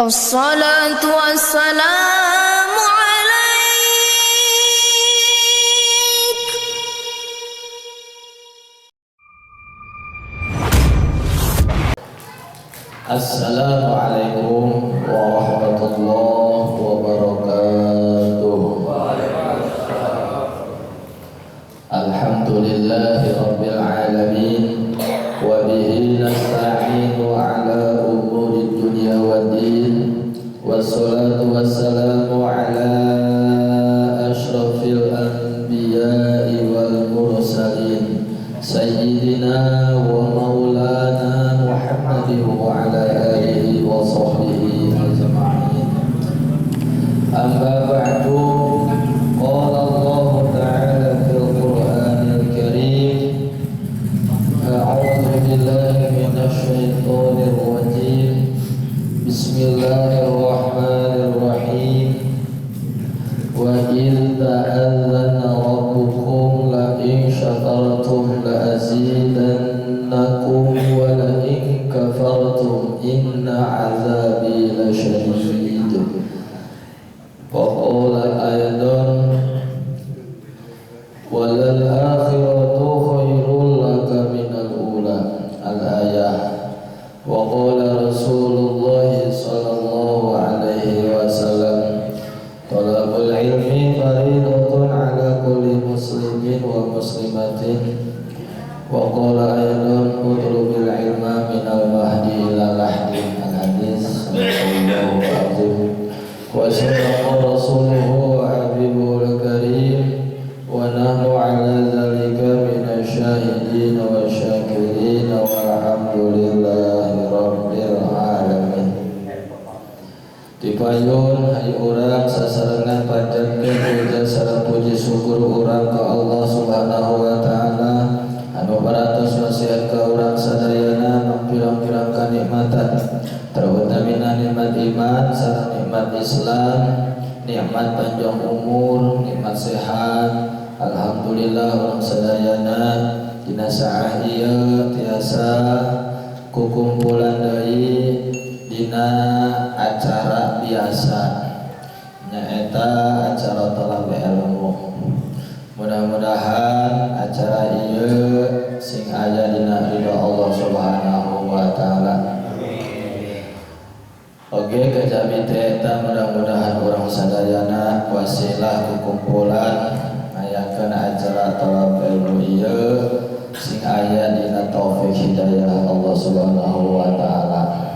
الصلاة والسلام عليك. Assalamualaikum warahmatullahi wabarakatuh. Alhamdulillahi rabbil alamin wa bihi nasta'inu ala umurid dunya waddin. Wassalatu wassalamu ala asyrafil anbiya'i wal mursalin sayyidina wa maulana Muhammadin wa ala alihi wa sahbihi ajma'in. Amma ba'du, qala Allah ta'ala fil Qur'anil Karim, a'udzu billahi minasy syaithanir rajim. Bismillahirrahmanirrahim. Wa idz ta'adzana rabbukum la in syakartum la azidannakum wa la in kafartum inna 'adzabi lasyadid. Wa qala aidan walal akhiratu khairul laka minal ula. Al-ayah. Wa qala Rasulullah sallallahu alaihi wasallam, talabul ilmi fariidatun ala kulli muslimin wa muslimatin. Wa qala aidan utlubil ilma minal mahdi ila lahdi. Al-hadis sallallahu alaihi wa sadaqa rasuluhu wa habibul karim. Wa nahnu ala dzalika minasyahidin wa syakirin walhamdulillahi rabbil alamin. Dipayun hai urang sasarengan panjatkeun puja sareng puji syukur urang ka Allah Subhanahu wa taala anu parantos masihan ka urang sadayana mangpirang-pirang kanikmatan, terutamina nikmat iman sareng nikmat Islam, nikmat panjang umur, nikmat sehat. Alhamdulillah urang sadayana dina saah ieu tiasa kukumpulan deui dina acara biasa, nyaeta acara talab ilmu. Mudah-mudahan acara ieu sing aya dina ridho Allah Subhanahu wa taala. Oke, kejabi teh eta mudah-mudahan urang sadayana wasilah kukumpulan ngayakeun acara talab ilmu ieu sing aya dina taufik hidayah Allah Subhanahu wa taala.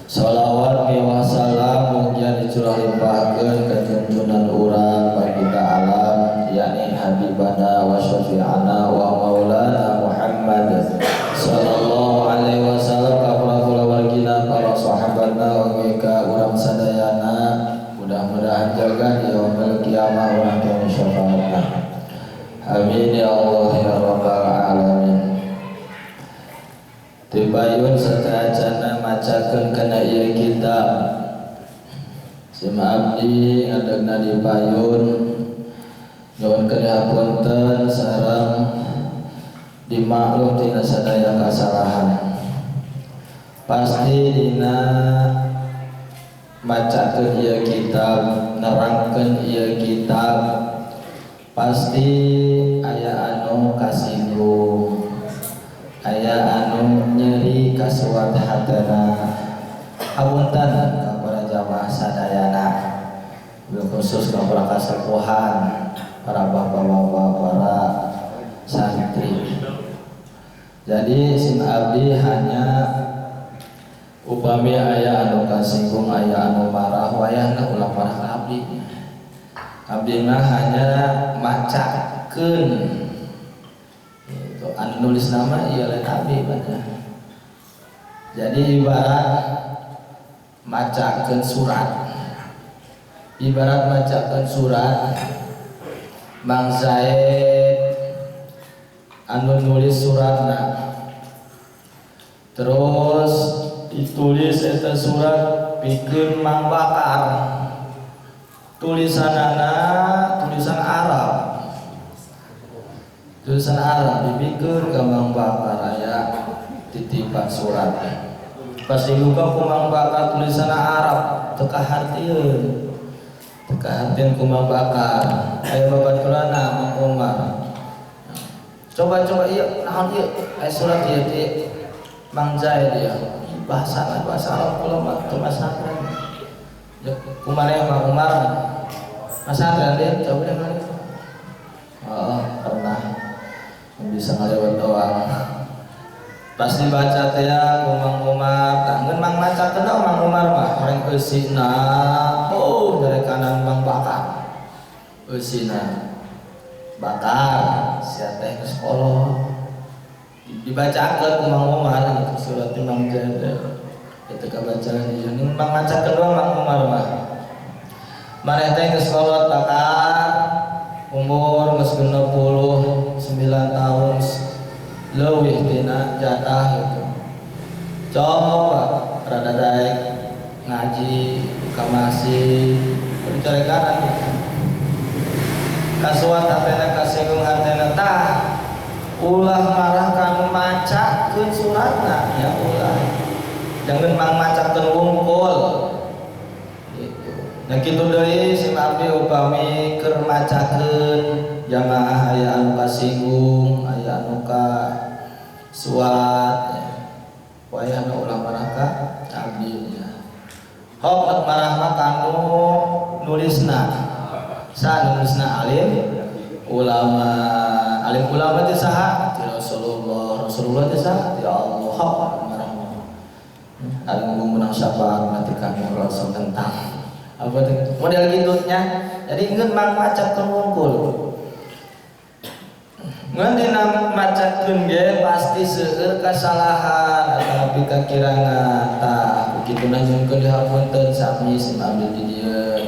Shalawat miwah salam mugia dicurah limpahkeun ka junjunan urang baginda alam, yakni habibana wa syafi'ana wa maulana Muhammad sallallahu alaihi wasallam, ka para kulawargina, para sahabatna, oge ka urang sadayana. Mudah-mudahan jaga di yaumil kiamah urang kena syafaatna. Amin ya Allah ya rabbal alamin. Tibayun sateuacanna macakeun kana ieu kitab. Sima abdi ngadegna di payun, nyuhunkeun hapunten sareng dimaklum tina sadaya kasalahan. Pasti dina macakeun ieu kitab, nerangkeun ieu kitab, pasti aya anu kasinggung, aya anu nyeri kasuat hatena. Hapunten ka para jamaah sadayana, khusus ka para kasepuhan, para bapak-bapak, para santri. Jadi sim abdi hanya upami aya anu kasinggung, aya anu marah, wayahna ulah marah ka abdi. Abdi mah hanya macakeun. Itu anu nulis nama ieu lain abdi banyak. Jadi ibarat macakeun surat. Ibarat macakeun surat, Mang Zaid anu nulis suratna, terus ditulis eta surat pikeun Mang Bakar. Tulisanana tulisan Arab, tulisan Arab dipikeun ka Mang Bakar, aya titipan surat. Pas dibuka ku Mang Bakar tulisanna Arab teu kahartieun. Teu kahartieun ku Mang Bakar. Aya babaturanna Mang Umar. Coba-coba ieu naon ieu? Aya surat ieu ti Mang Zaid ieu. Bahasa bahasa Arab kula mah teu masantren. Ya kumaha Mang Umar? Masantren dia coba deh mari. Oh, pernah bisa ngalewat doang. Pas dibaca teh ya ku Mang Umar, tah Mang maca kenal Mang Umar mah orang eusina, oh dari kanan Mang Bakar. Eusina bakar sia teh geus kolot. Dibacakeun ku Mang Umar gitu surat Mang Zaid. Itu kabacaan ieu Mang maca kedua Mang Umar mah. Maneh teh geus kolot bakar umur geus 69 tahun leuwih tina jatah gitu. Coba rada daek ngaji ka masjid dicarekanan gitu. Kasuat hatena kasinggung hatena tah ulah marah kanu macakeun suratna ya ulah. Jangan mang macakeun wungkul gitu. Nah kitu deui sim abdi upami keur macakeun jamaah aya anu kasinggung, aya anu kasuat ya. Wayahna ulah marah ka abdi ya. Hok marah mah kanu nulisna. Sa nulisna alim ulama. Alim ulama teh saha? Ti Rasulullah. Rasulullah teh saha? Ti Allah. Hok marah mah. Alim menang syafaat nanti kami langsung tentang apa tuh model gitunya. Jadi ngeun mang macakeun wungkul. Ngeun dina macakeun ge pasti seueur kasalahan atawa kakirangan. Tah kituna nyungkeun dihapunten sami sim abdi di dieu.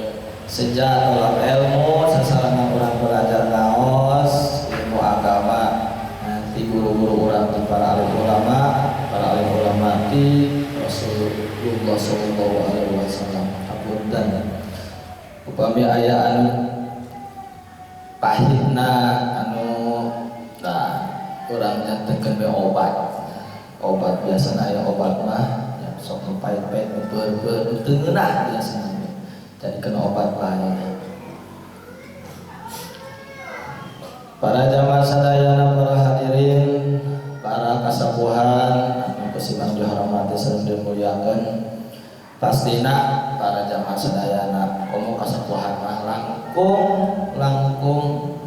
Sejak tolak ilmu sasarangan urang belajar ngaos ilmu agama nanti guru-guru urang ti para alim ulama, para alim ulama ti Rasulullah sallallahu alaihi wasallam. Hapunten upami aya anu pahitna anu nah urang nyantenkeun we obat. Obat biasana aya obat mah ya sok nu pahit-pahit nu beur-beur nu teu ngeunah biasana. Jadi kena obat bae. Para jamaah sadayana, para hadirin, para kasapuhan anu kusimang dihormati sareng dimuliakeun. Pastina para jamaah sadayana komo kasapuhan mah langkung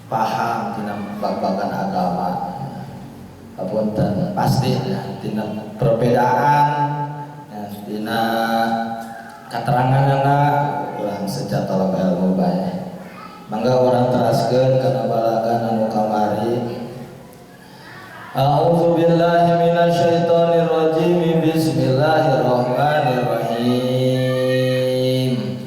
paham tina babagan agama. Hapunten pasti ya tina perbedaan ya, tina kateranganana urang sejak talab ilmu bae. Mangga urang teraskeun kana balagan anu kamari. A'udzu billahi minasyaitonir rajim. Bismillahirrahmanirrahim.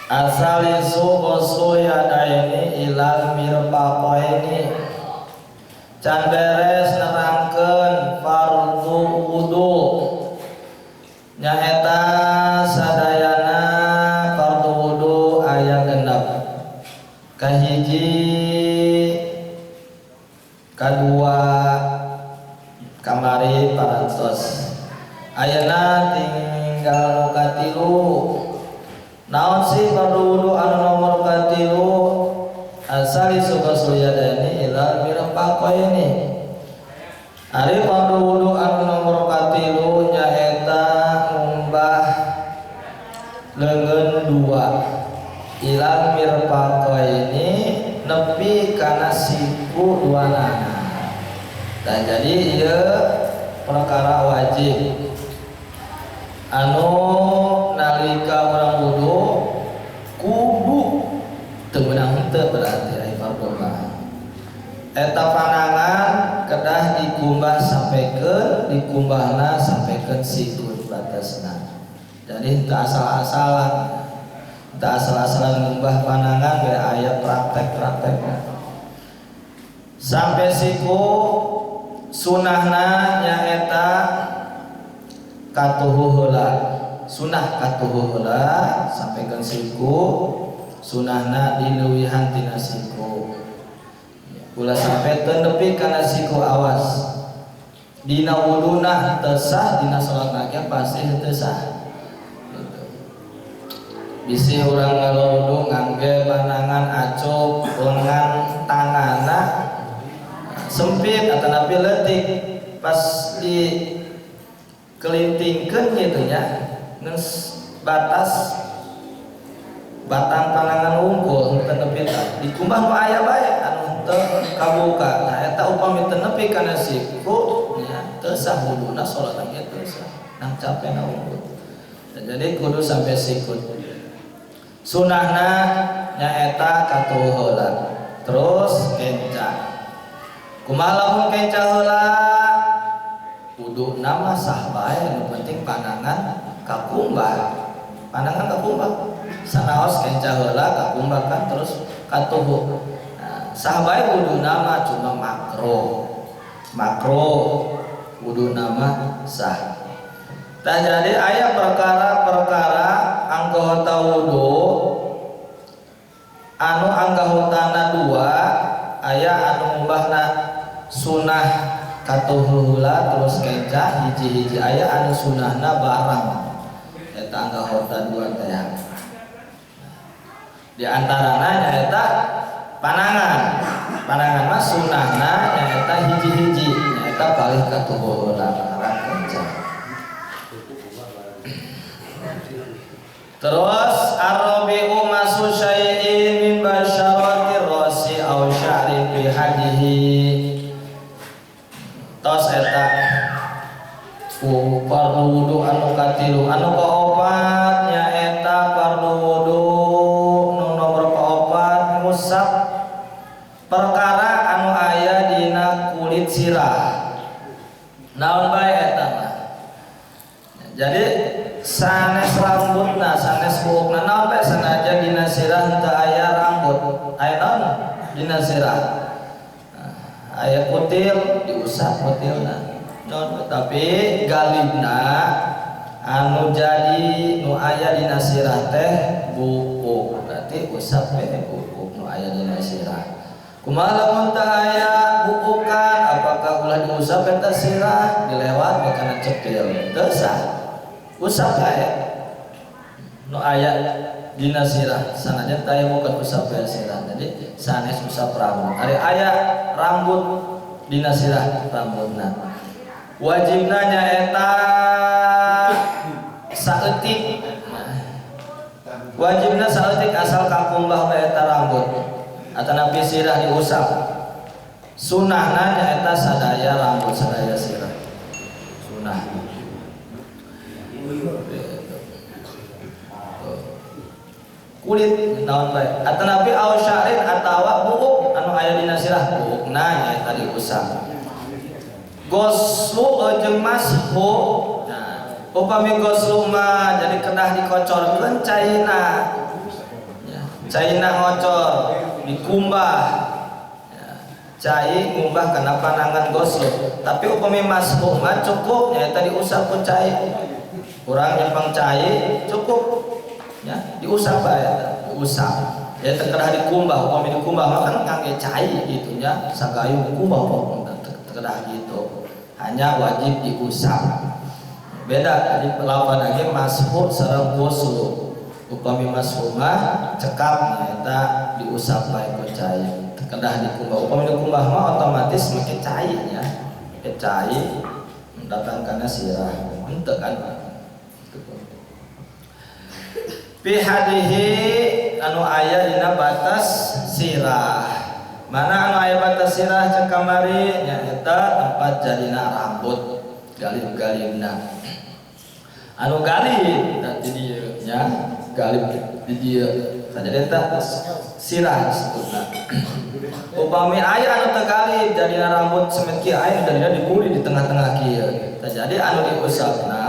Asalisu usul yadaini ilal mirfaqaini. Can beres nerangkeun fardu wudu. Nyaeta sadayana fardu wudu aya genep. Kahiji, kadua, kamari parantos. Ayeuna tinggal nu katilu. Naon sih fardu wudu anu nomor katilu? Asalisu ghuslu yadaini ilal mirfaqaini. Ari fardu wudu anu nomor katilu nyaeta ngumbah leungeun dua ilal mirfaqaini nepi kana siku duanana. Dan jadi ieu perkara wajib anu nalika urang wudu kudu teu meunang henteu berarti ari fardu mah. Eta panangan kedah dikumbah sampaikan, dikumbahna sampaikan siku batasna. Jadi teu asal-asalan, teu asal-asalan ngumbah panangan we aya praktek-praktekna. Sampai siku sunahna nyaeta katuhu heula. Sunah katuhu heula sampaikan siku, sunahna dileuwihan tina siku. Ulah sampai teu nepi kana siku awas. Dina wuduna teu sah, dina salatna ge pasti teu sah. Gitu. Bisi urang ngalawudu ngangge panangan acup lengan tanganna sempit atanapi leutik pas di kelintingkeun kitu nya ngan batas batang panangan wungkul teu nepi dikumbah nu aya bae anu teu kabuka. Nah eta upami teu nepi kana siku nya teu sah wuduna salatna ge teu sah nang capena wungkul. Jadi kudu sampai sikut. Sunahna nyaeta katuhu heula terus kenca. Kumaha lamun kenca heula wuduna mah sah bae nu penting panangan kakumbah. Panangan kakumbah sanaos kenca heula kakumbah kan terus katuhu. Nah, sah bae wuduna mah cuma makruh. Makruh wuduna mah sah. Tah jadi aya perkara-perkara anggota wudu anu anggotana dua aya anu ngubahna sunah katuhu heula terus kenca hiji-hiji aya anu sunahna barang eta anggota dua teh. Di antarana nyaeta panangan. Panangan mah sunahna nyaeta hiji-hiji nyaeta palih katuhu heula karang kenca. Terus arrabi'u masu syai'in min basyaratir rasi aw sya'rin fi hadihi. Tos eta fardu wudu anu katilu, anu kaopat nyaeta fardu wudu nu nomor kaopat ngusap perkara anu aya dina kulit sirah. Naon bae eta mah? Jadi sanes rambutna, sanes buukna naon bae sanajan dina sirah teu aya rambut. Aya naon dina sirah? Aya kutil, diusap kutilna. Naon tapi galibna anu jadi nu aya dina sirah teh buuk. Berarti usap we buuk nu aya dina sirah. Kumaha lamun teu aya buukan, apakah ulah diusap eta sirah dilewat we kana cepil? Teu sah. Usap bae nu aya dina sirah sanajan teu aya bukan usap bae sirah. Jadi sanes usap rambut. Ari aya rambut dina sirah rambutna. Wajibna nyaeta saeutik. Wajibna saeutik asal kakumbah bae eta rambut atanapi sirah diusap. Sunahna nyaeta sadaya rambut sadaya sirah. Sunah. Kulit naon bae atanapi aw sya'rin atawa buuk anu aya dina sirah buukna nyaeta diusap. Goslu jeung mashu. Nah, upami goslu mah jadi kedah dikocorkeun caina. Ya, caina ngocor dikumbah. Ya, cai ngumbah kana panangan goslu. Tapi upami mashu mah cukup nyaeta diusap ku cai. Urang nyepeng cai cukup ya diusap bae diusap. Ya teu kedah dikumbah, upami dikumbah mah kan ngangge cai gitu nya, sagayung dikumbah teu kedah gitu. Hanya wajib diusap. Beda jadi lawan lagi mashu sareng ghusl. Upami mashu mah cekap nyaeta diusap bae ku cai. Teu kedah dikumbah. Upami dikumbah mah otomatis make cai nya. Make cai mendatangkannya sirah. Henteu kan. Fi hadihi anu aya dina batas sirah. Mana anu aya batas sirah cek kamari nyaeta tempat jadina rambut galib-galibna. Anu galib di dieu nya, galib di dieu. Jadi eta sirah disebutna. Upami aya anu teu galib jadina rambut semet kieu aya jadina diburi di tengah-tengah kieu. Jadi anu diusapna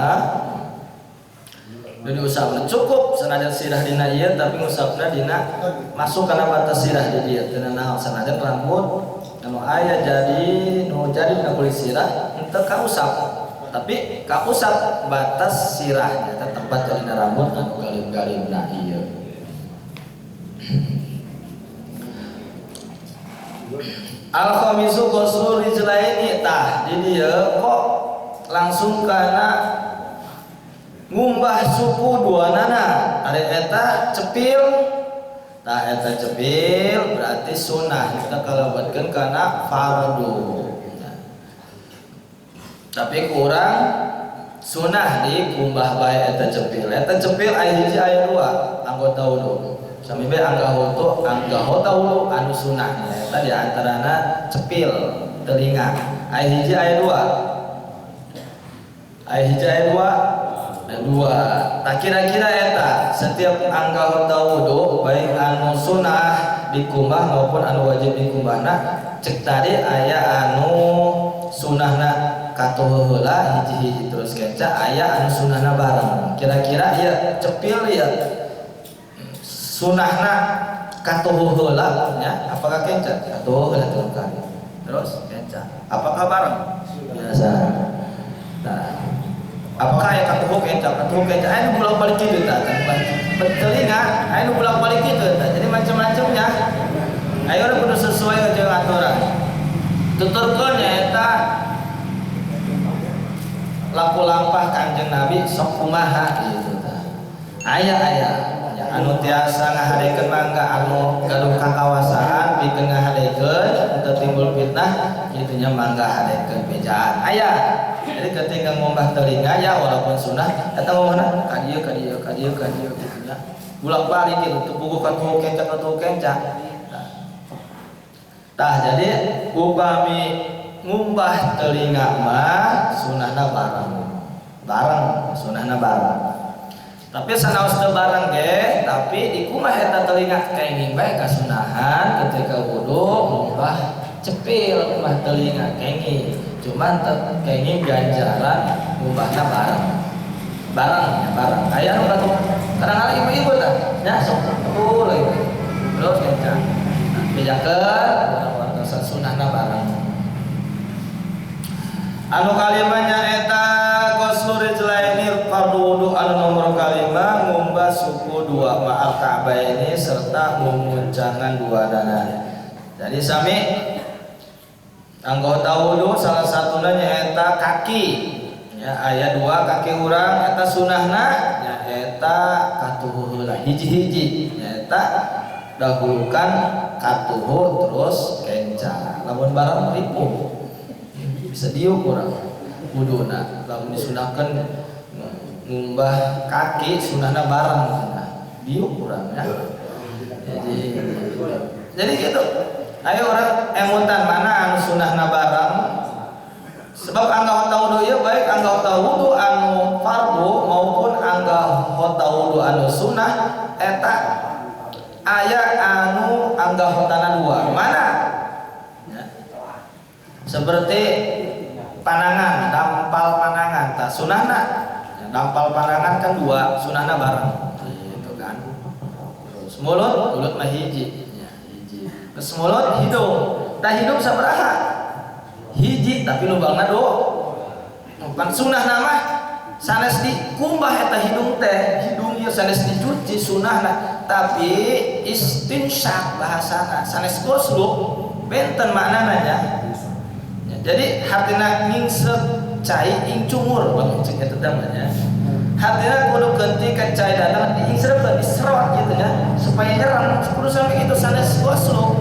nu diusapna cukup sanajan sirah dina ieu tapi ngusapna dina masuk kana batas sirah di dieu teu naon sanajan rambut anu aya jadi nu jadi dina kulit sirah henteu kausap tapi kausap batas sirah eta tempat jadina rambut anu galib-galibna ieu. Al khamisu ghuslu rijlaini. Tah di dieu kok langsung kana ngumbah suku duanana. Ari eta cepil, tah eta cepil berarti sunah kita kalebetkeun kana fardu. Tapi kurang sunah dikumbah bae eta cepil. Eta cepil aya hiji aya dua anggota wudu. Sami bae anggota wudu anu sunah eta di antarana cepil telinga. Aya hiji aya dua. Aya hiji aya dua. Aya dua. Tah kira-kira eta setiap anggota wudu baik anu sunah dikumbah maupun anu wajib dikumbahna, cek tadi aya anu sunahna katuh heula hiji-hiji terus kenca, aya anu sunahna bareng. Kira-kira ieu cepil ieu sunahna katuh heula nya, apakah kenca? Katuh heula terus kali. Terus kenca. Apakah bareng? Biasa. Nah, apakah aya katuh kenca? Katuh kenca aya nu bolak-balik kitu tah. Telinga aya nu bolak-balik kitu tah. Jadi macam-macamnya. Ayo kudu sesuai jeung aturan. Tuturkeun nyaeta laku lampah Kanjeng Nabi sok kumaha gitu tah. Aya-aya ya, anu tiasa ngahadekeun mangga anu gaduh kakawasaan pikeun ngahadekeun teu timbul fitnah kitu nya mangga hadekeun bejaan. Aya. Jadi ketika ngumbah telinga ya walaupun sunah eta ngumbahna ka dieu ka dieu ka dieu ka dieu kitu nya. Bolak-balik kitu teu puguh katuhu kenca katuhu kenca. Tah jadi upami ngumbah telinga mah sunahna bareng. Bareng sunahna bareng. Tapi sanaos teu bareng ge, tapi dikumbah eta telinga kenging bae kasunahan ketika wudu ngumbah cepil ngumbah telinga kenging. Cuman teu kenging ganjaran ngumbahna bareng. Bareng ya bareng. Aya nu katuh kadang-kadang ibu-ibu tah nya sok tuh lagi. Terus kenca. Bejakeun wartosan sunahna bareng. Anu kalimanya eta ghuslu rijlaini fardu wudu anu nomor kalima ngumbah suku dua ma'al ka'baini serta ngumuncangan dua dana. Jadi sami anggota wudu salah satuna nyaeta kaki. Ya aya dua kaki urang eta sunahna nyaeta katuhu heula hiji-hiji nyaeta dahulukan katuhu terus kenca. Lamun bareng ripuh bisa diuk urang wuduna. Lamun disunahkeun ngumbah kaki sunahna bareng nah, diuk urang ya. Jadi gitu. Ayo urang emutan mana anu sunahna bareng. Sebab anggota wudu ieu baik anggota wudu anu fardu maupun anggota wudu anu sunah eta aya anu anggotana dua. Mana? Ya. Seperti panangan, dampal panangan, tah sunahna. Ya, dampal panangan kan dua, sunahna bareng. Gitu kan. Terus mulut, mulut mah hiji. Ya, hiji. Terus mulut hidung. Tah hidung sabaraha? Hiji tapi lubangna dua. Bukan sunahna mah sanes dikumbah eta hidung teh, hidung ieu sanes dicuci sunahna, tapi istinsyak bahasana, sanes goslu benten maknana nya. Ya, jadi hartina ngingsep cai ing cumur bang cek eta teh nya. Hartina kudu ketika cai datang diingsreupkeun diserot gitu nya supaya nyerang kudu sampai gitu sanes goslu.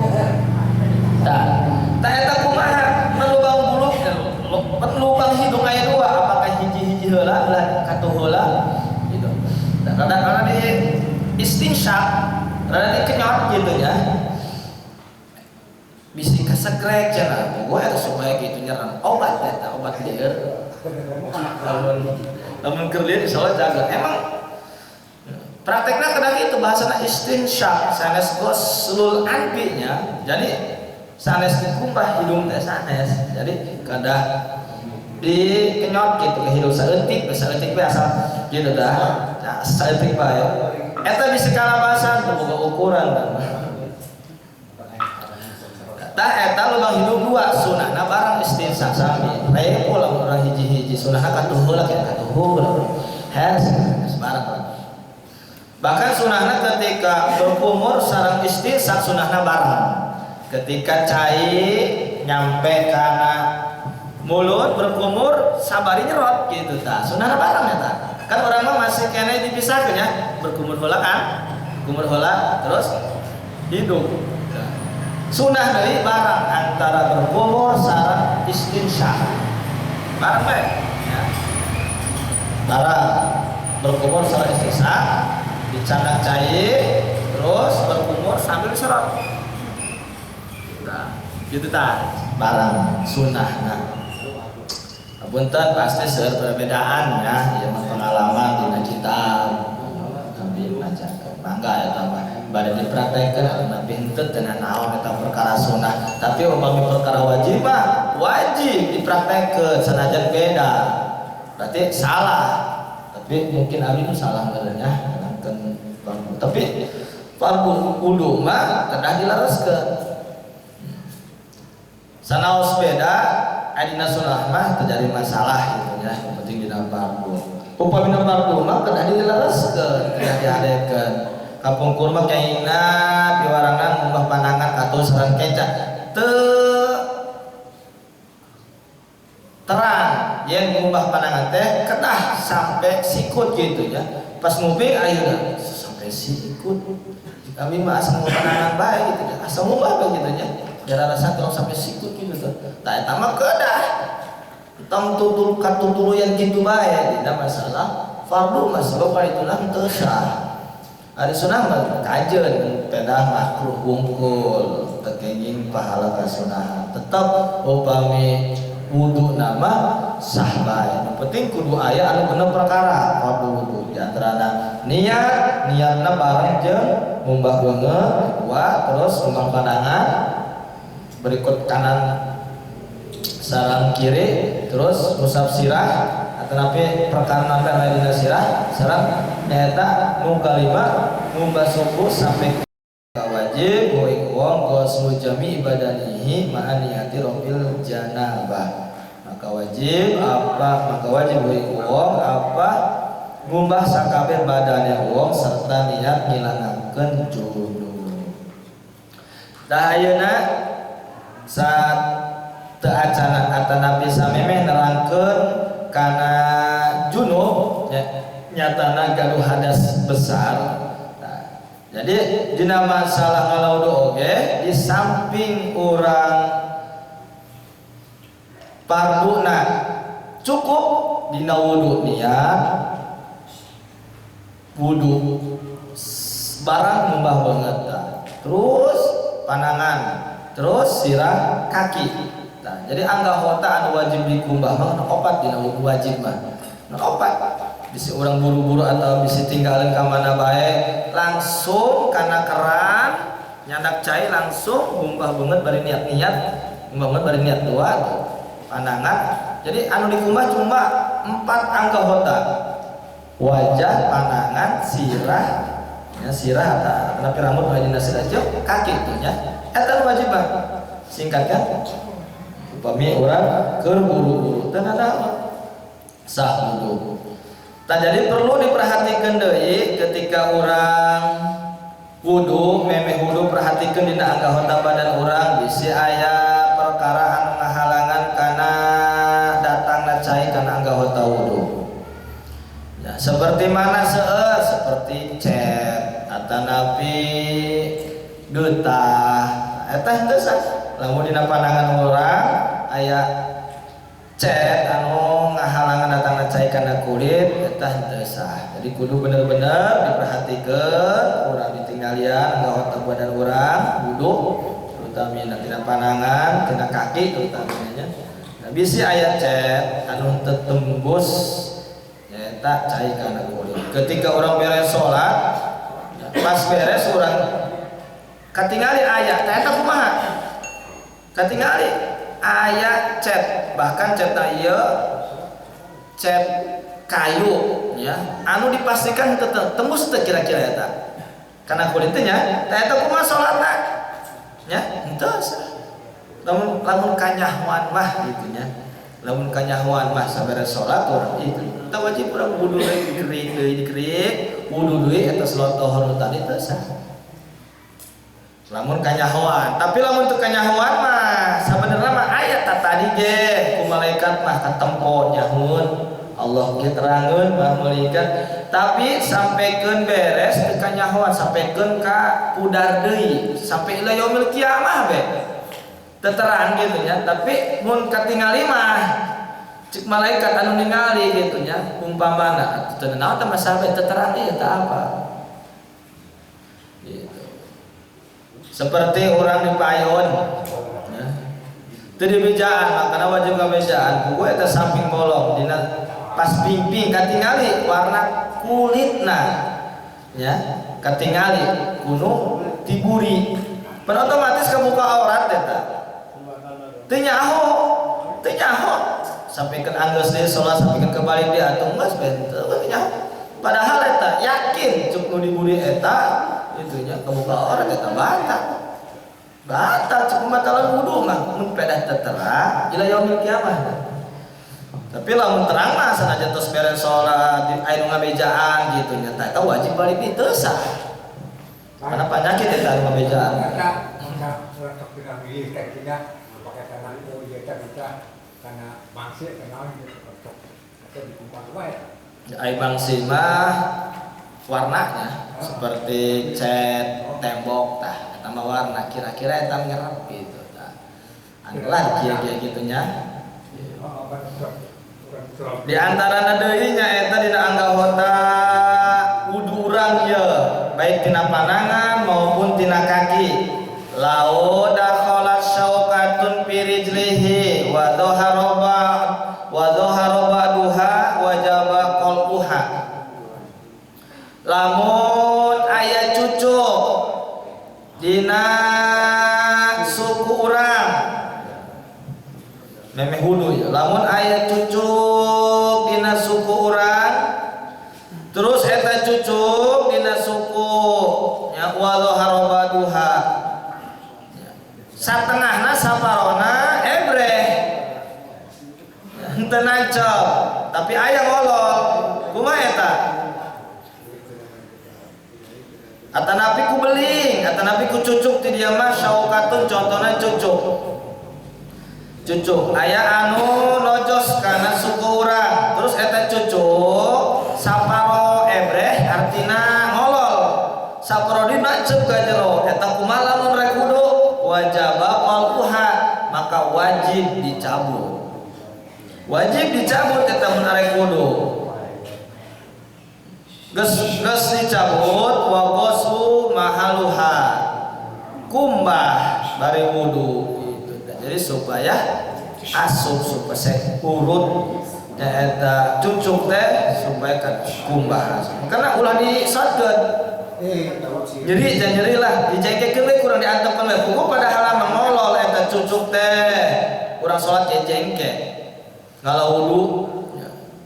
Tah, tah eta kumaha lubang bulu lubang hidung aya dua, apakah hiji-hiji heula ulah katuh heula gitu. Nah, kadang-kadang di istinsyak, rada dikenyot gitu ya. Bisi kasegrek cenah, bogoh eta supaya gitu nyerang. Obat eta, obat lieur. Lamun keur lieur insyaallah jaga. Emang praktekna kadang itu bahasana istinsyak, sanes ghuslul anfi nya. Jadi sanes dikumbah hidung teh sanes. Jadi kadah dikenyot gitu ke hidung saeutik, saeutik we asal gitu dah. Saeutik bae. Eta bisa kalabasan teu boga ukuran dah. Tah eta lubang hidung dua sunahna barang istinsyak sami. Repo lamun urang hiji-hiji sunahna katuh heula ke katuh heula. Hes barang. Bahkan sunahna ketika berkumur sareng istinsyak sunahna bareng. Ketika cai nyampe kana Mulut berkumur sabari nyerot gitu tah. Sunah bareng eta. Kan orang mah masih keneh dipisahkeun ya, berkumur heula kan. Kumur heula terus hidung. Nah, sunah deui bareng antara berkumur sareng istinsyak. Bareng bae ya. Bareng berkumur sareng istinsyak, dicandak cai terus berkumur sambil diserot. Nah, gitu tah, bareng sunah. Nah, punten pasti seueur perbedaan ya, ieu mah pengalaman dina kitab. Kami ngajarkeun. Mangga eta mah bade dipraktekkeun atau napi henteu teu naon eta perkara sunah. Tapi upami perkara wajib mah wajib dipraktekkeun sanajan beda. Berarti salah. Tapi mungkin abdi nu salah meureun nya nerangkeun fardu. Tapi fardu wudu mah kedah dilereskeun. Sanaos beda adina sunah mah terjadi masalah gitu ya, yang penting dina fardu. Upami dina fardu mah kedah dilereskeun, kedah dihadekeun. Kapungkur mah kengingna piwarangan ngumbah panangan katul sareng kenca. Teu terang yen ngumbah panangan teh kedah sampai sikut gitu ya. Pas nguping ayeuna sampai sikut. Kami mah asa ngumbah panangan bae gitu ya. Asa ngumbah bae gitu nya. Biar rasa tong sampai sikut gitu tuh. Tah eta mah kedah. Tong tutul katutuluyan kitu bae dina masalah fardu mah sebab itulah teu sah. Ari sunah mah kajeun pedah makruh wungkul teu kenging pahala kasunahan. Tetep upami wudu nama sah bae. Nu penting kudu aya anu genep perkara fardu wudu di antarana niat, niatna bareng jeung ngumbah beungeut dua, terus ngumbah pandangan berikut kanan sareng kiri, terus ngusap sirah atau napi perkara napi anu dina sirah sareng nyaeta nu kalima ngumbah suku sampai ka wajib wong ghuslu jami badanihi ma'a niyati rafil janabah. Maka wajib apa? Maka wajib wong apa ngumbah sakabeh badane wong serta niat ngilangakeun junub. Tah ayeuna saat teu acana atanapi samemeh nerangkeun kana junub ya, nyatana gaduh hadas besar. Nah, jadi dina masalah ngalaudhu oge di samping urang farduna cukup dina wudu niat wudu barang ngumbah banget tah. Terus panangan, terus sirah kaki. Nah, jadi anggota anu wajib dikumbah mah nu opat dina wudu wajib mah. Nu opat. Bisi urang buru-buru atau bisi tinggalin ka mana bae langsung kana keran nyandak cai langsung ngumbah banget bari niat-niat, ngumbah banget bari niat dua pandangan. Jadi anu dikumbah cuma 4 anggota. Wajah, pandangan, sirah, ya sirah atau tapi rambut dina sirah jeung kaki itu nya. Eta wajib mah. Singkat kan? Upami urang keur buru-buru teu nanaon. Sah wudu. Tah jadi perlu diperhatikan deui ketika urang wudu, memeh wudu perhatikan dina anggota badan urang bisi aya perkara anu ngahalangan kana datangna cai kana anggota wudu. Ya, seperti mana seueur seperti cet atanapi getah. Eta henteu sah. Lamun dina pandangan urang aya cet anu ngahalangan datangna cai kana kulit eta henteu sah. Jadi kudu bener-bener diperhatikeun urang ditinggalian anggota badan urang wudu terutama tina pandangan, tina kaki terutama nya. Nah, bisi aya cet anu henteu tembus nyaeta cai kana kulit. Ketika urang beres salat, pas beres urang katingali aya, tah eta kumaha? Katingali aya cet, bahkan cetna ieu cet kayu ya, anu dipastikan teu tembus teu kira-kira eta. Kana kulit teh nya, tah eta kumaha salatna? Nya, henteu sah. Lamun lamun kanyahoan mah gitu nya. Lamun kanyahoan mah saberes salat urang itu teu wajib urang wudu deui dikerik deui dikerik, wudu deui eta salat tohor nu tadi teu sah. Lamun kanyahoan, tapi lamun teu kanyahoan mah sabenerna mah aya Eta tadi ge ku malaikat mah katempo nyahoeun Allah ge terangeun mah malaikat tapi sampaikan beres teu kanyahoan sampaikan ka pudar deui sampai ila yaumil kiamah be teu terang gitu nya tapi mun katingali mah cik malaikat anu ningali gitu nya umpamana teu naon teh masalah teu terang ieu teh apa gitu. Seperti orang di payon ya. Teu dibejaan makana wajib ngabejaan kuku eta samping bolong dina pas pingping katingali warna kulitna ya katingali kuno tiburi pan otomatis kebuka aurat eta teu nyaho sampaikan anggeus deui salat sampaikan kebalik dia atuh geus benteu teu nyaho padahal eta yakin cuk nu diburi eta itu nya kebuka aurat eta batal cuk pembatalan wudu mah mun pedah teu terang ila yaumil kiamah. Tapi lamun terang mah sanajan tos beres salat di aya nu ngabejaan gitu nya eta wajib balik di teu sah. Karena penyakit eta anu ngabejaan. Eta maka tok dina milih teh tina pake tanah ieu eta bisa kana bangsi kana gitu tok. Eta dikumpul wae. Ai bangsi mah warnanya seperti cat tembok tah eta mah warna kira-kira eta nyerep gitu tah. Anu lah kieu-kieu kitu nya. Di antara deui nya eta dina anggota wudu urang ieu baik tina panangan maupun tina kaki lau dakhalat syaukatun fi rijlihi wa dhahara ba'duha wajaba qalquha lamun aya cucuk dina suku urang memeh wudu ya lamun aya cucuk dina suku urang terus eta cucuk dina suku nya wa dhahara ba'duha satengahna saparona ebreh henteu nancep tapi aya ngolol kumaha eta atanapi ku beling atanapi ku cucuk ti dieu mah syaukatun contona cucuk cucuk aya anu nojos kana suku urang terus eta cucuk saparo ebreh artina ngolol saparo dinancep ka jero eta kumaha lamun rek wudu wajib qalquha maka wajib dicabut eta mun arek wudu geus dicabut wa ghuslu mahaluha kumbah bari wudu. Jadi supaya asup supaya urut eta cucuk teh supaya kumbah. Karena ulah disatkeun. Jadi jangan nyeri lah, dijengkekeun we kurang diantepkeun we. Kuku padahal mah ngolol eta cucuk teh. Urang salat ge jengke. Ngala wudu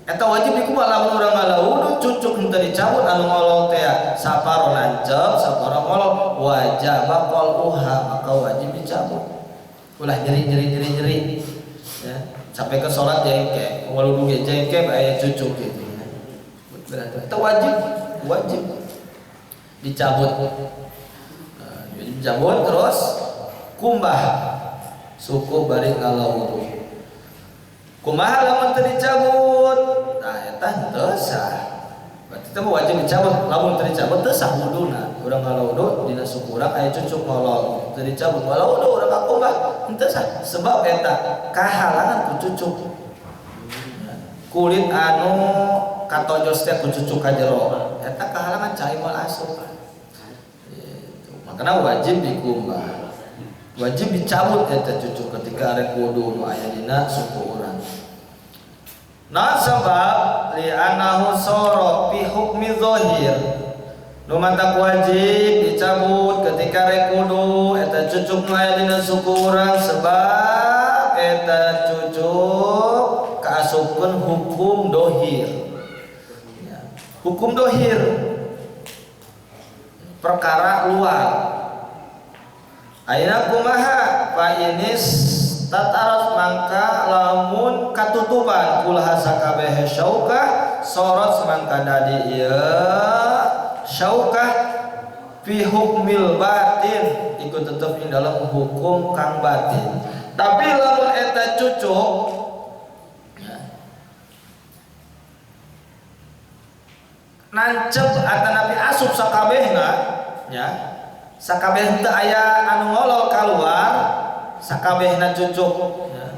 eta wajib dikumbah lamun urang ngala wudu cucuk henteu dicabut anu ngolol teh saparo nancep, saparo ngolol wajib qalquha maka wajib dicabut. Ulah nyeri ya sampai ke sholat jengke walau ge jengke aya cucuk gitu ya berarti itu wajib dicabut. Nah, wajib dicabut terus kumbah suku bari ngala wudu kumaha lamun teu dicabut nah eta henteu sah berarti teh wajib dicabut lamun teu dicabut teu sah wuduna urang ngala wudu dina suku urang aya cucuk ngolol teu dicabut ngala wudu urang kumbah henteu sah sebab eta kahalangan ku cucuk kulit anu katojos teh ku cucuk ka jero eta kahalangan cai moal asup gitu. Makana wajib dikumbah wajib dicabut eta cucuk ketika arek wudu nu aya dina suku urang. Nah sebab li annahu sara fi hukmi zahir nu matak wajib dicabut ketika rek wudu eta cucuk nu aya dina suku urang sebab eta cucuk kaasupkeun hukum dohir ya. Hukum dohir perkara luar ayeuna kumaha fa inis tatarat mangka lamun katutupan kulaha sakabehe syaukah sorot mangka dadi ieu syaukah fi hukmil batin ikut tetep ing dalam hukum kang batin. Tapi lamun eta cucuk ya, nancep atanapi asup sakabehna ya, sakabeh teu aya anu ngolol kaluar, sakabehna cucuk ya,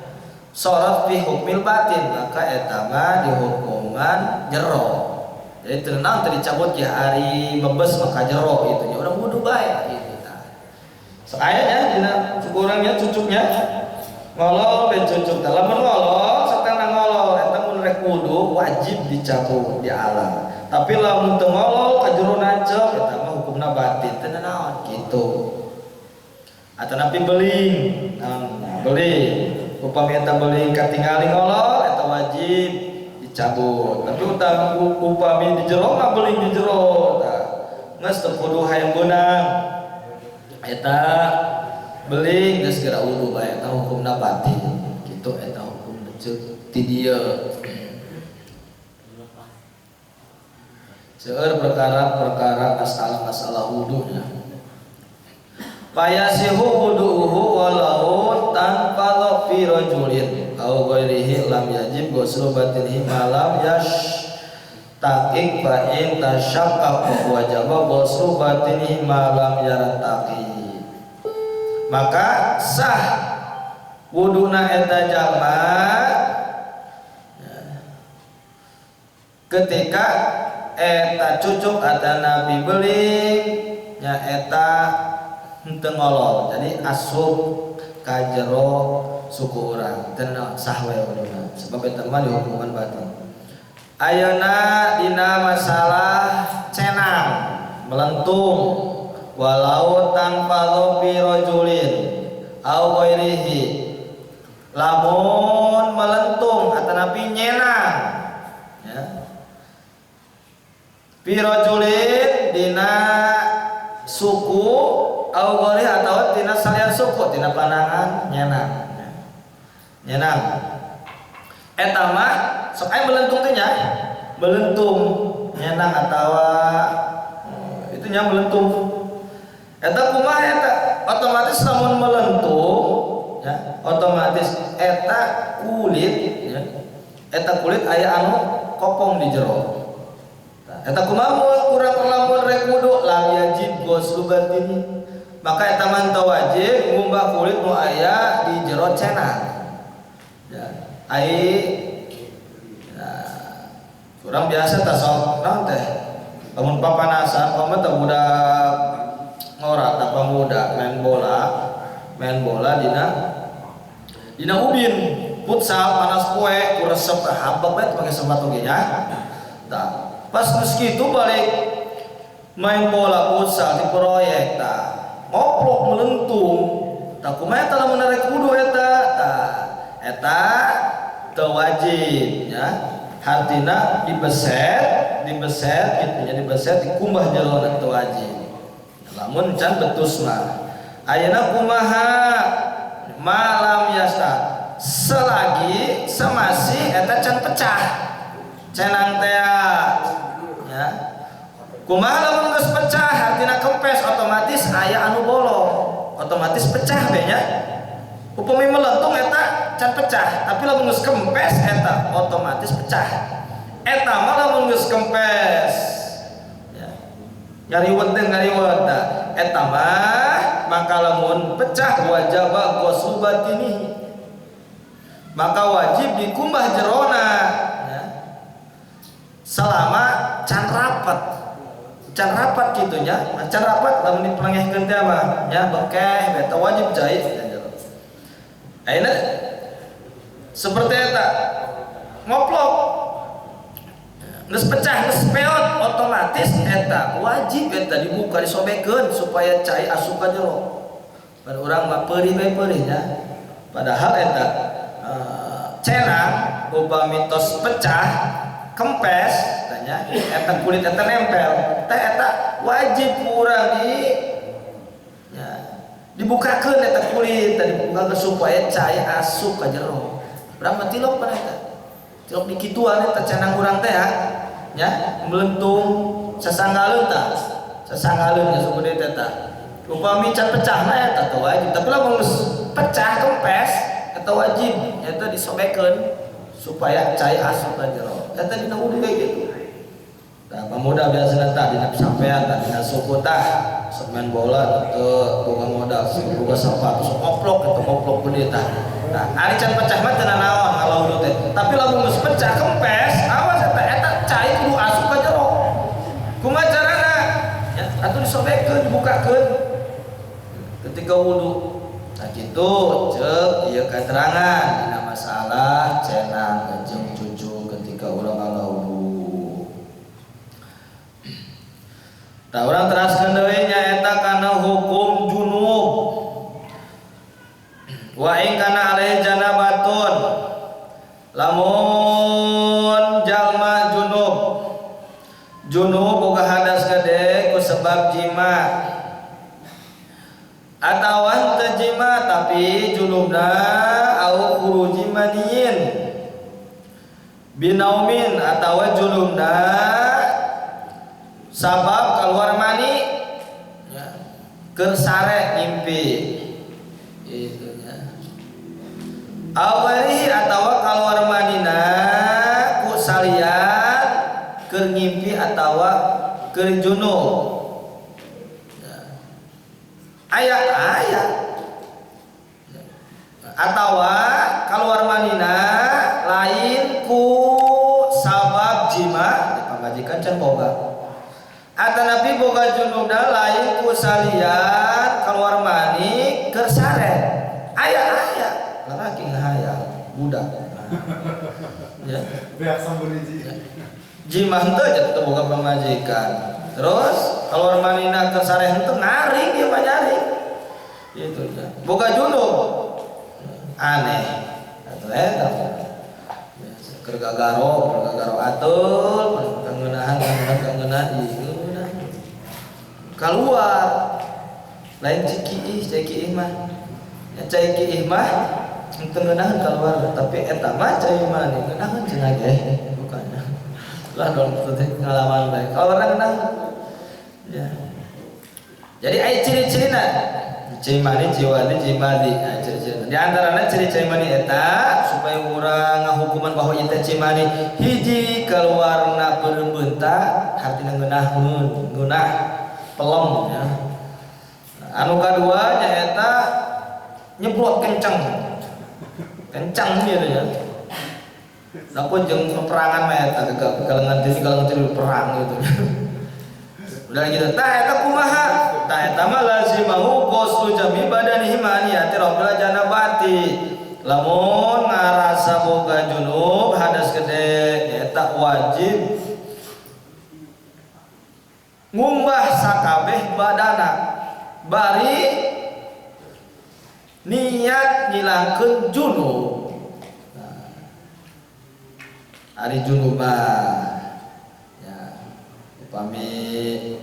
sorot fi hukmil batin, maka eta mah dihukuman jero. Jadi tenang teu dicabut ya ari bebes maka jero gitu nya, urang wudu bae gitu tah. Sok aya nya dina cukurangnya cucuknya ngolol be cucuk tah, lamun ngolol satana ngolol eta mun rek wudu wajib dicabut di alam. Tapi lamun teu ngolol ka jero nancep eta mah hukumna batin teu naon gitu. Atanapi beling, naon beling upami eta beling katingali ngolol eta wajib dicabut. Tapi upami di jero mah beling di jero tah geus teu kudu hayang beunang eta beling geus geura wudu bae eta hukumna batin gitu, eta hukum ceuk ti dieu. Seueur perkara-perkara masalah-masalah wudunya. Fayasihu wudu'uhu walau tanpa fi rajulin aw ghairihi lam yajib ghuslu batinihi ma lam yashtaqi fa in tashaqqaqa wajaba ghuslu batinihi ma lam yartaqi. Maka sah wuduna eta jalma ketika eta cucuk atanapi beling nya eta henteu ngolol, jadi asup ka jero suku urang teu sah we wuduna sebab eta mah dihukuman batin. Ayeuna dina masalah cenang melentung walau tanpa fi rajulin au ghairihi, lamun melentung atanapi nyenang ya, fi rajulin dina suku au ghairihi atau tina salian suku tina panangan nyenang nyenang eta mah sok aya melentung teh nya, melentung nyenang atawa itu nya melentung eta kumaha eta otomatis lamun melentung ya otomatis eta kulit ya, eta kulit aya anu kopong di jero. Eta kumaha urang lamun rek wudu lam yajib ghuslu batini, maka eta mah teu wajib ngumbah kulit nu aya di jero cenang ya. Ai ya, urang biasa tah sok naon teh lamun papanasan pamah teh budak ngora tah pamuda main bola dina ubin futsal panas poe ku resep habek bae pake sepatu ge nya. Tah pas geus kitu balik main bola futsal di proyek tah ngoplok melentung tah kumaha eta lamun rek wudu eta tah eta teu wajib ya, hartina dibeset kitu nya, dibeset dikumbah jerona teu wajib lamun can betus mah. Ayeuna kumaha malam yasta selagi semasih eta can pecah cenang teh ya, kumaha lamun geus pecah hartina kempes otomatis aya anu bolong otomatis pecah be nya. Upami melentung eta can pecah, tapi lamun geus kempes eta otomatis pecah. Eta mah lamun geus kempes ya, ngariwet teh ngariwet tah eta mah maka lamun pecah wajib ghuslu batinihi, maka wajib dikumbah jerona ya, selama can rapat kitu nya, can rapat lamun dipelengehkeun teh mah nya bekeh eta wajib cai jero. Ayeuna seperti eta ngoplok geus pecah geus peot otomatis eta wajib eta dibuka disobekeun supaya cai asup ka jero. Pan urang mah peurih bae peurih nya, padahal eta cenang upami tos pecah kempes tanya eta kulit eta nempel teh eta wajib urang di ya, dibukakeun eta kulit teh dibukakeun supaya cai asup ka jero. Urang mah tilok pan eta tilok di kituan eta cenang urang teh ya, nya melentung sasanggaleun tah sasanggaleun nya suku deui teh tah upami can pecahna eta teh wajib, tapi lamun geus pecah kempes Eta wajib eta disobekeun supaya cai asup ka jero. Eta dina wudu kayak gitu. Nah, pemuda biasana tah dina sampean tah dina suku tah sok main bola teu boga modal, boga sepatu sok koplok eta koplok gede tah. Nah, ari can pecah mah teu nanaon kalau wudu teh. Tapi lamun geus pecah kempes, awas eta eta cai kudu asup ka jero. Kumaha carana? Ya, atuh disobekeun, dibukakeun ketika wudu. Nah gitu, ceuk ieu katerangan dina masalah cenang jeung cucu ketika urang ngalawu. Tah urang teraskeun deui nyaeta kana hukum junub. Wa in kana alaihi janabatun. Lamun jalma junub. Junub boga hadas gede ku sebab jima. Atawa teu jima tapi junubna au khuruji maniyin. Binaumin atawa junubna sabab keluar mani ya, keur sare mimpi itu nya. Awali atawa keluar manina ku salian keur ngimpi atawa keur junub. Ya. Aya aya atawa keluar manina lain ku sabab jima di pamajikan can boga. Atanapi boga junubna lain ku salian keluar mani keur sare. Aya aya lalaki ngahayal budak. Ya. Beak sambuniji. Jima henteu aja teu boga pamajikan. Terus keluar manina keur sare henteu ngaring ieu mah nyaring. Gitu ya. Boga junub. Aneh. Atuh eta. Keur gagaro atul, kangeunahan kangeunahan ieu. Keluar lain ciki ih mah ya cai kiih mah henteu ngeunaheun keluar tapi eta mah cai mah ngeunaheun cenah ge bukan lah dong teh pengalaman bae keluar ngeunaheun ya. Jadi aya ciri-cirina cai mani ciwani cimadi nah, ciri-cirina di antarana ciri cai mani eta supaya urang ngahukuman bahwa ieu teh cai mani hiji keluarna peureum-beunta hartina ngeunaheun ngeunah pelem ya. Anu kadua nyaeta nyebrot kenceng. Kenceng gitu ya. Lamun jeung peperangan mah eta kalengan tiri perang gitu. Udah gitu. Tah eta kumaha? Tah eta mah lazimahu ghuslu jami badanihi maniyati rabbil janabati. Lamun ngarasa boga junub hadas gede nyaeta wajib ngumbah sakabeh badana bari niat ngilangkeun junub. Nah, ari junub mah ya upami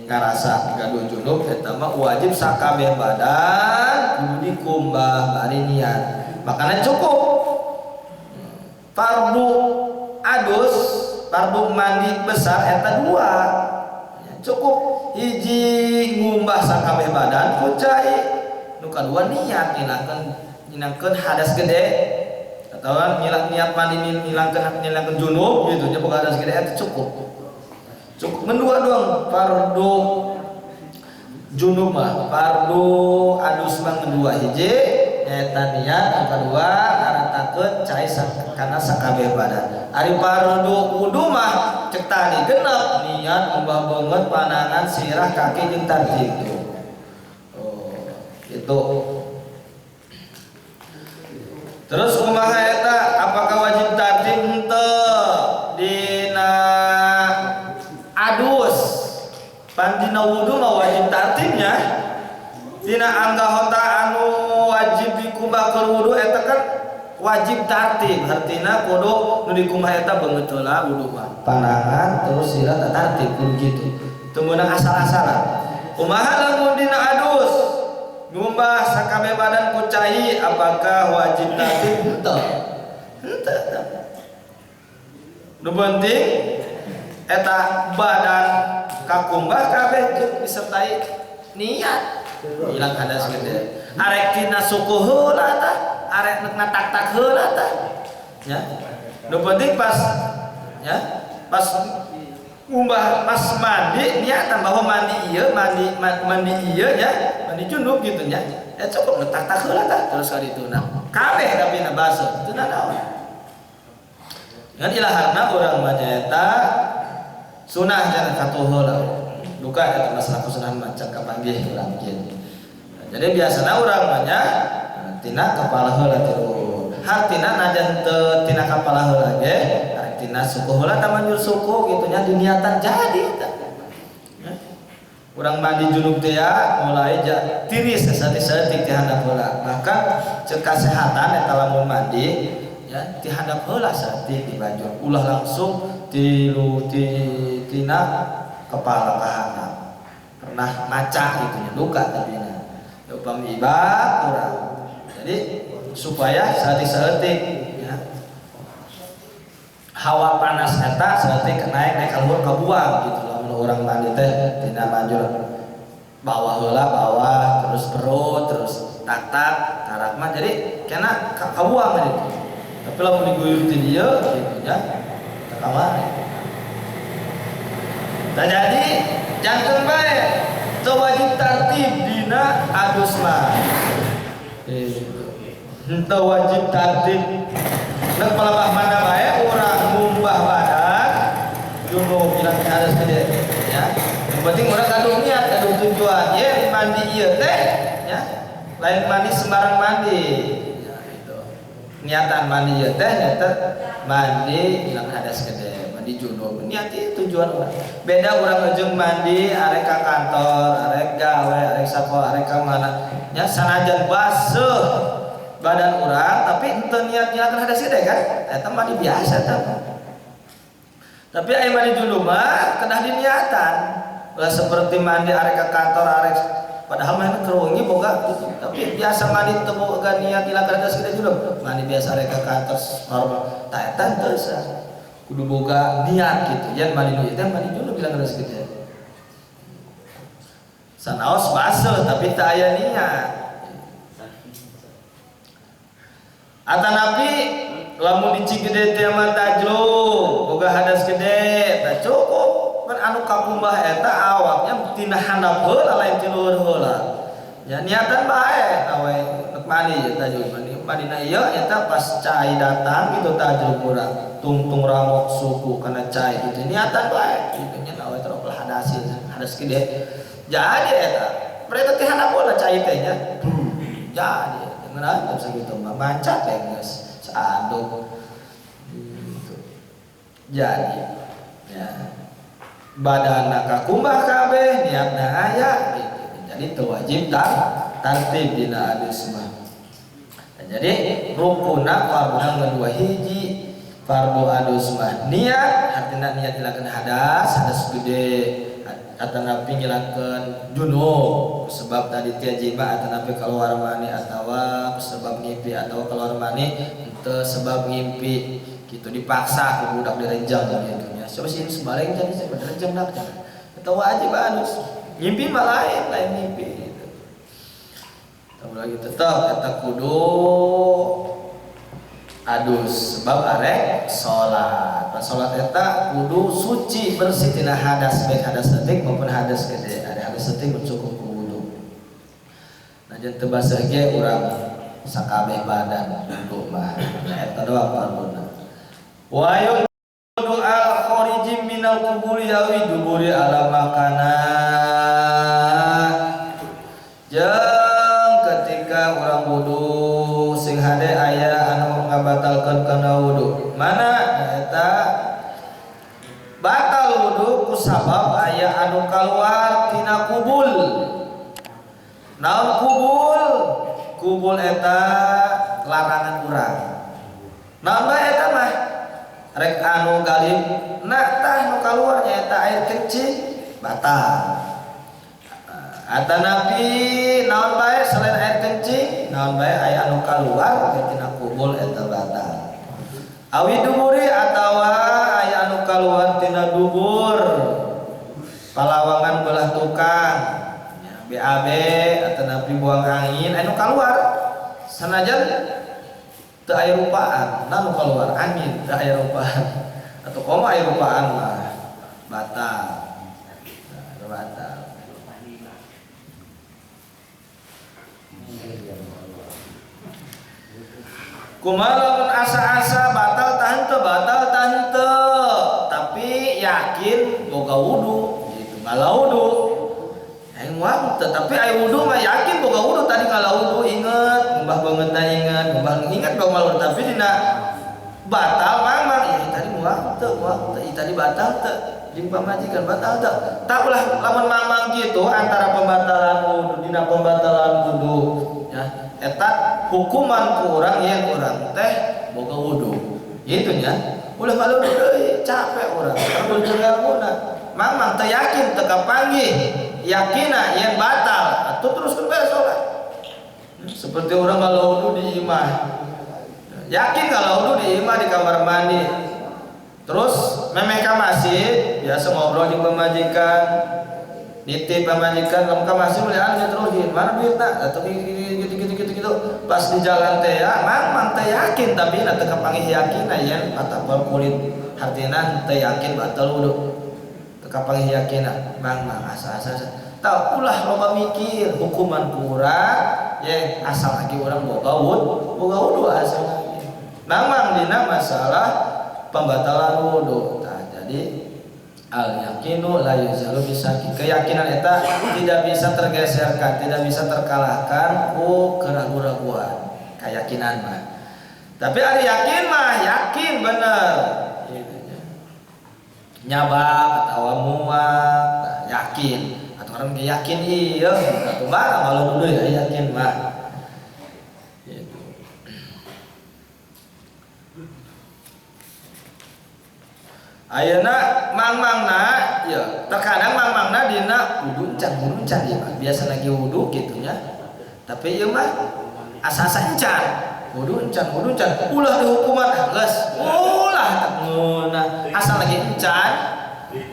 ngarasa gaduh junub eta mah wajib sakabeh badan kudu dikumbah bari niat. Makana cukup fardu adus, fardu mandi besar eta dua. Cukup hiji ngumbah sakabeh badan ku cai, nu kadua niat ngilangkeun hadas gede atawa niat mandi ngilangkeun junub gitu nya boga hadas gede eta cukup. Cukup mendua doang fardu junub mah, fardu adus mah mendua hiji nyaeta niat, nu kadua ngaratakeun cai kana sakabeh badan. Ari fardu wudu mah cek tadi genep niat ngumbah beungeut panangan sirah kaki jeung tarjih. Oh, itu. Terus kumaha eta apakah wajib tarjih henteu dina adus? Pan dina wudu mah wajib tartibnya. Dina anggota anu wajib dikumbah keur wudu eta kan wajib tartib, artina kudu nu dikumbah eta beungeut heula wudu mah. Panangan terus sirah tartib kudu kitu. Teu meunang asal-asalan. Kumaha lamun dina adus ngumbah sakabeh badan ku cai apakah wajib tartib? Henteu. Henteu. Nu penting eta badan kakumbah kabeh disertai niat hilang hadas gede. Arek tina suku heula tah arek nek tak-tak heula tah. Ya. Nu penting pas ya, pas ngumbah pas mandi niatan bahwa mandi ieu, mandi ieu ya, mandi junub gitu nya. Ya cukup tak-tak heula tah terus ka dituna. Kabeh tapi na basuh, teu naon. Ngan ilaharna urang mah nyaeta sunah jangan katuh heula. Duka eta masalah kesunahan macan kapanggih urang kieu. Jadi biasana urang mah nya tina kepala heula tilu. Hartina najan teu tina kepala heula ge, tina suku heula tah manjur suku kitu nya diniatan jadi eta. Urang mandi junub teh ya mulai ja tiris saeutik-saeutik ti handap heula. Bahkan ceuk kasehatan eta lamun mandi ya ti handap heula saeutik dibanjur. Ulah langsung tilu tina kepala ka handap. Pernah maca gitu nya duka tapi nya. Upami ibad urang. Jadi supaya saeutik-saeutik ya. Hawa panas eta saeutik naik-naik kaluhur kabuang gitu. Lamun urang mandi teh tina manjur bawah heula bawah terus perut terus tak-tak tarak mah jadi kena kabuang gitu. Tapi lamun diguyur ti dieu gitu nya teu kamari. Nah jadi jangan bae teu wajib tartib dina adus mah. Henteu wajib tartib. Nek palebah mana bae urang ngumbah badan junub bilang hadas gede ya. Yang penting urang gaduh niat, gaduh tujuan. Ye mandi ieu teh ya. Lain mandi sembarang mandi. Ya itu. Niatan mandi ieu teh nyaeta mandi bilang hadas gede, mandi junub. Niat ieu tujuan urang. Beda urang jeung mandi arek ka kantor, arek gawe, arek sakola, arek ka mana. Nya sanajan baseuh badan urang tapi henteu niat nyilangkeun hadas gede kan? Eta mandi biasa eta. Tapi aya mandi junub mah kedah diniatan. Ulah seperti mandi arek ka kantor arek padahal mah keur wengi boga gitu. Tapi biasa mandi teu boga niat nyilangkeun hadas gede junub. Mandi biasa arek ka kantor normal. Tah eta teu sah. Kudu boga niat gitu. Yen mandi nu ieu teh mandi junub hilangkeun hadas gede. Sanaos baseuh tapi teu aya niat. Atanapi lamun di Cigede teh mah tajlub boga hadas gede tah cukup kan anu kakumbah eta awaknya tina handap heula lain ti luhur heula. Ya niatan bae awe nek mandi ya tajlub mandi mandina ieu eta pas cai datang gitu tajlub urang tungtung ramok suku kana cai gitu niatan bae kitu nya awe terus hadas hadas gede. Jadi eta mereka teh handap heula cai teh nya. Jadi ngeunah teu sakitu mah mancat teh geus saaduk gitu. Jadi ya badanna kakumbah kabeh niatna aya gitu. Jadi teu wajib tartib dina adus mah. Jadi rukunna farduna ngan dua hiji. Fardu adus mah niat, artina niat hilangkeun hadas, hadas gede atanapi ngilangkeun junub sebab tadi tia jima atanapi keluar mani atawa sebab ngimpi atawa keluar mani henteu sebab ngimpi gitu dipaksa ku budak direnjang gitu nya. Coba sih sebaleng jadi saya direnjang dak atau wajib adus. Ngimpi mah lain, lain ngimpi gitu. Tahu lagi tetep eta kudu adus sebab arek salat. Pas salat eta kudu suci bersih tina hadas baik hadas leutik maupun hadas gede. Ada hadas leutik cukup ku wudu. Najan teu baseuh ge urang sakabeh badan wudu mah. Eta doa farduna. Wa yudu al khariji minal quburi awi duburi ala makana. Jeung ketika urang wudu sing hade aya anu ngabatalkeun kana wudu. Mana eta batal wudu kusabab aya anu kaluar tina kubul. Naon kubul? Kubul eta larangan urang. Naon bae eta mah? Rek anu galib na tah nu kaluar nyaeta air kencing batal. Atanapi naon bae selain air kencing, naon bae aya anu kaluar tina kubul eta batal. Awi duburi atawa aya anu kaluar tina dubur. Palawangan belah tukang, ya, BAB atanapi buang angin anu kaluar. Sanajan Teu aya rupaan, nah nu keluar angin teu aya rupaan. Atau komo aya rupaan mah batal. Nah, batal. Kumaha lamun asa-asa batal tah henteu, batal tah henteu. Tapi yakin boga wudu gitu, ngala wudu. Aing mah teu, tapi aya wudu mah yakin boga wudu tadi ngala wudu inget, ngumbah beungeutna inget, ngumbah inget boga wudu tapi dina batal mamang ieu tadi moal teu, moal teu, ieu tadi batal teu, jeung pamajikan batal teu. Tah ulah lamun mamang kitu antara pembatalan wudu dina pembatalan wudu ya eta hukuman ku urang yen urang teh boga wudu. Kitu nya. Ulah malu deui, capek urang. Kudu guna. Mamang teu yakin teu kapanggih, yakina yen batal atuh teruskeun bae salat. Seperti orang kalau wudu di imah. Yakin kalau wudu di imah di kamar mandi. Terus memeh ka masjid, biasa ngobrol jeung pamajikan. Nitip pamajikan lamun ka masjid meuli anu terusin, mana duitna? Atuh gitu gitu gitu gitu. Pas di jalan teh ya, mamang teh yakin tapi na teu kapanggih yakina yen patapal kulit. Hartina teu yakin batal wudu. Teu kapanggih yakina, mamang asa-asa. Tah ulah loba mikir hukuman kurang ye asal lagi orang boga wudu, boga wudu asal lagi. Mamang dina masalah pembatalan wudu. Tah jadi al yakinu la yuzalu bisaki. Keyakinan eta tidak bisa tergeserkan, tidak bisa terkalahkan ku keraguan-raguan. Keyakinan mah. Tapi ari yakin mah yakin bener. Gitu nya. Nyabak atawa muak, nah, yakin. Atau orang yakin iya, atau mah kalau dulu ya yakin mah. Gitu. Ayeuna mangmangna ya terkadang mangmangna dina wudu encan ieu mah biasa lagi wudu kitu nya tapi ieu mah asa-asa encan wudu encan ulah dihukuman geus ulah ngeunah asal lagi encan.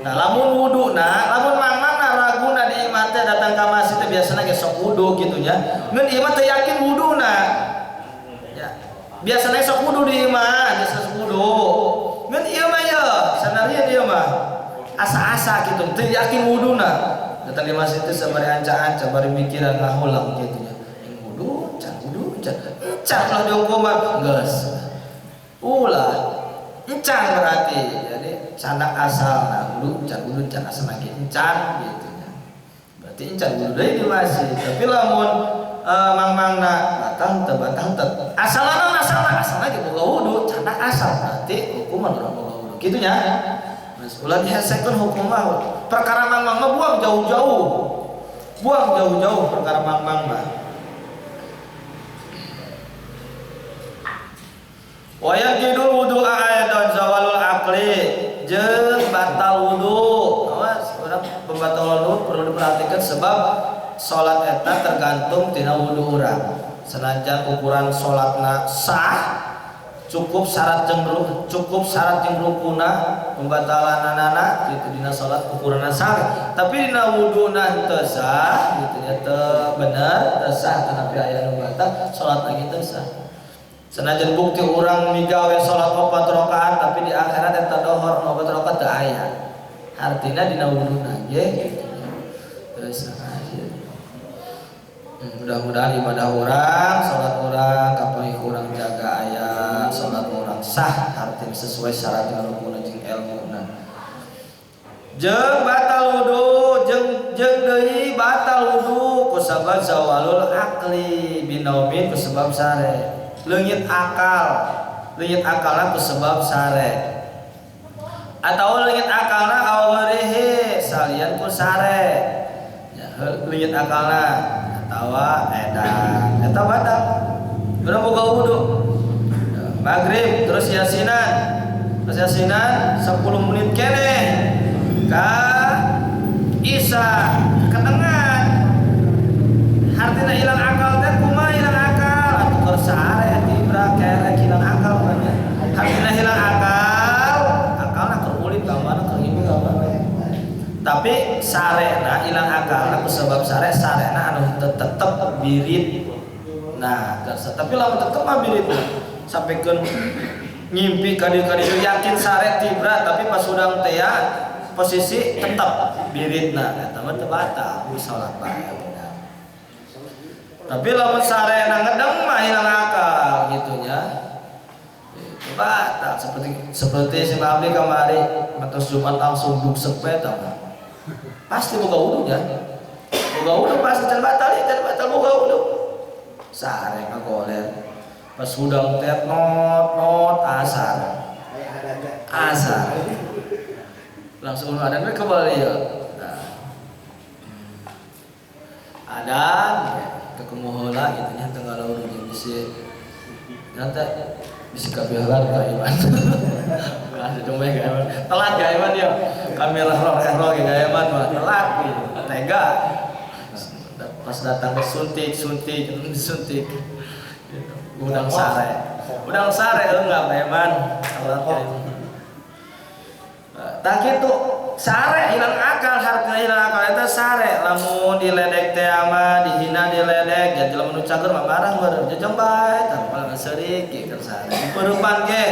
Nah lamun wuduna lamun mangmangna raguna di imah teh datang ka masjid teh biasana ge sok wudu kitu nya ngeun ieu mah teu yakin wuduna ya biasana sok wudu di imah biasa sok wudu ngeun ieu mah ye sanarieun ieu mah asa-asa kitu teu yakin wuduna datang di masjid teh sabari anca-anca bari mikiran ngahulang kitu nya ing wudu can encan ulah dihukuman geus ulah encan berarti jadi candak asal nah wudu can asal lagi encan gitu nya berarti encan wudu deui di masjid tapi lamun mangmangna batal teu batal teu asalna asalna ge boga wudu candak asal berarti hukuman urang boga wudu kitu nya. Mas ulah dihesekeun hukum mah perkara mangmang mah buang jauh-jauh perkara mangmang mah. Wa yajidul wudu'a aidan zawalul aqli jeung batal wudu. Awas urang pembatalan wudu perlu diperhatikan sebab salat eta tergantung tina wudu urang. Senajan ukuran salatna sah cukup syarat jeung rukuna pembatalananana kitu dina salat ukuranna sah tapi dina wuduna teu sah kitu nya teu bener teu sah tapi aya nu batal salat lagi teu sah. Senajan bukti urang migawe salat 4 rakaat tapi di akhirat eta dohor 4 rakaat teu aya. Artina dina wuduna ge kitu nya teu sah. Mudah-mudahan ibadah orang, salat orang, kapan kurang jaga ayat, salat orang sah, artinya sesuai syarat dengan rukun jeung ilmuna. Jeung batal wudu, jeung deui batal wudu kusabab zawalul aqli binaumin kusabab sare. Leungit akalna kusabab sare. Atau leungit akalna awrehe salian ku sare. Ya, leungit akalna tawa edan eta batal urang boga wudu maghrib terus yasinan 10 menit keneh ka isya ketengan hartina hilang akal teh kumaha hilang akal atuh keur sare tibra kerek hilang akal mah nya hartina hilang akal akalna keur ulin ka mana keur ieu ka mana tapi sarena hilang akal aku sebab sarena anu tetep birit. Nah, tapi lamun tetep mah birit. Sampikeun ngimpi kadieu-kadieu yakin sare tibra tapi pas hudang teh posisi tetap biritna eta mah teu batal salat bae. Tapi lamun sare na ngedeng mah hilang akal gitu nya. Itu batal seperti si abdi kamari matos Jumat langsung duksek bae tah. Pasti boga wudu nya. Boga wudu pasti can batal ya, can batal boga wudu. Sare ngagoler. Pas hudang teh not not asar. Asar. Langsung adan we kembali ya. Nah. Adan kekumuhula gitu nya tengah laur jeung bisi nanti bisi kabiheula ka iman. Ada dombe ka iman. Telat ka iman ya. Kamera roh ka iman mah telat gitu. Tega. Pas datang ke suntik suntik. Gitu. Udang sare. Udang sare enggak ka iman. Telat ka iman. Tah kitu sare hilang akal, harga hilang akal eta sare lamun diledek teh mah dihina diledek jadi lamun nu cager mah marah meureun jejong bae tah malah seurik kieu sare dipeureupan ge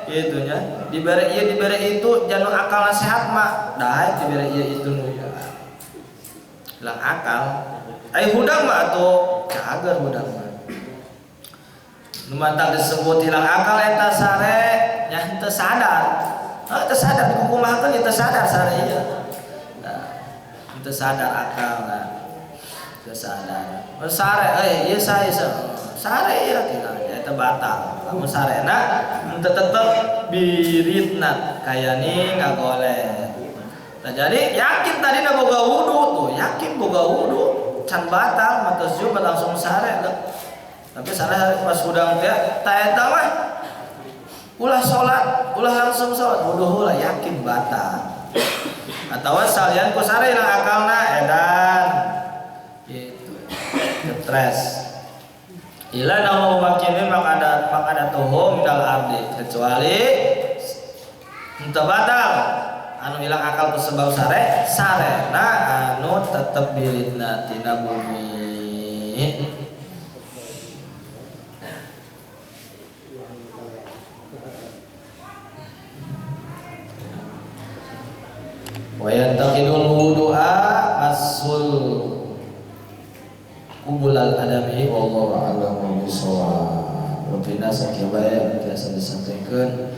kitu nya dibere ieu dibere itu janu akalna sehat mah daek dibere ieu itu nu hilang akal ai hudang mah atuh cager hudang mah nu mantap disebut hilang akal eta sare nya henteu sadar. Ah, teu sadar dikukumahakeun teu sadar sare ieu. Nah, teu sadar akalna. Teu sadar. Oh, sare euy ieu sae sare ieu tina eta batal. Lamun sarena henteu tetep biritna kayani ngagoler. Nah, jadi yakin tadi na boga wudu tuh, yakin boga wudu can batal matos Jumat langsung sare tuh. Tapi sare pas hudang teh ta eta mah ulah sholat, ulah langsung sholat, wudu heula yakin batal. Atawa salian ku sare hilang akalna edan. Gitu. Stres. Ila nahu makinin makada tuhu minal ardi kecuali henteu batal anu hilang akal ku sebab sare, sarena anu tetep biritna tina bumi. Wa yantaqidul wudu'a masul kubulal adami wallahu a'lamu bishawab. Rupina sakieu bae tiasa disampaikan.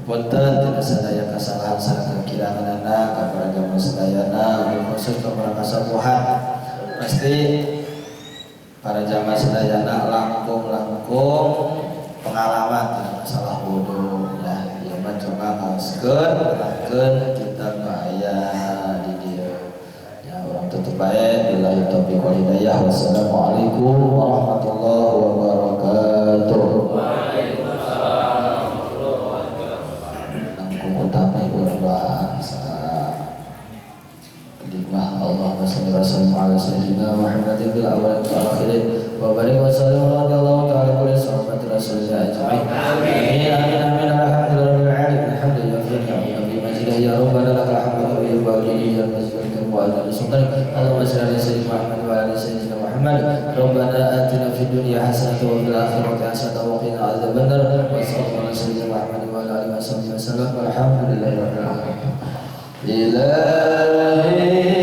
Punten tina sadaya kasalahan sareng kakiranganana ka para jamaah sadayana khusus ka para kasapuhan. Pasti para jamaah sadayana langkung-langkung pengalaman tina masalah wudu ya. Ieu mah coba ngaoskeun terangkeun kita aya di dieu. Ya urang tutup bae billahi taufiq wal hidayah. Wassalamualaikum warahmatullahi wabarakatuh. Waalaikumsalam warahmatullahi wabarakatuh. Langkung utama urang bahasa kelima Allahumma shalli wa sallim ala sayyidina Muhammadin fil awwalin wal akhirin wa barik wa sallim radhiyallahu ta'ala kulli sahabati rasulillah ajma'in. Amin amin amin. Alhamdulillahil alamin. Alhamdulillah ya Rabbana lakal hamdu wa ya Allahumma shalli ala sayyidina Muhammad wa ala sayyidina Muhammad. Rabbana atina fid dunya hasanah wa fil akhirati hasanah wa qina adzabannar. Wa sallallahu ala sayyidina Muhammad wa ala alihi wasallam. Walhamdulillahi rabbil alamin. Ilahi